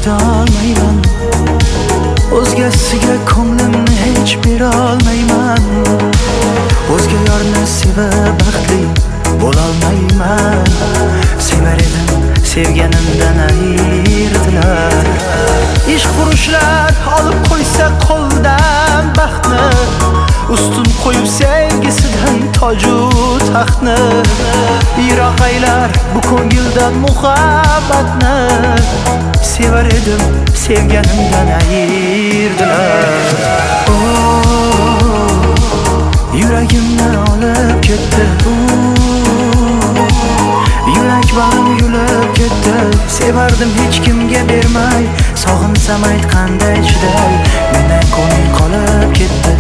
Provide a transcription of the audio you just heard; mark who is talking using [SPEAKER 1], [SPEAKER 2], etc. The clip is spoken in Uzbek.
[SPEAKER 1] ketolmayman, o'zgasiga ko'nglimni hech berolmayman. O'zga yorni sevib baxtli bo'lolmayman. Sevar edim, sevganimdan ayirdilar. Ishq furushlar olib qo'ysa qo'ldan baxtni, ustun qo'yib sevgisidan toju taxtni. Yiroq aylar bu ko'ngildan muhabbatni. Sevar edim, sevganimdan ayirdilar. Oh, yuragimni olib ketdi. Yurak bag'rim yulib ketdi. Sevardim hech kimga bermay, sog'insam ayt qanday chiday. Mendan ko'ngil qolib ketdi.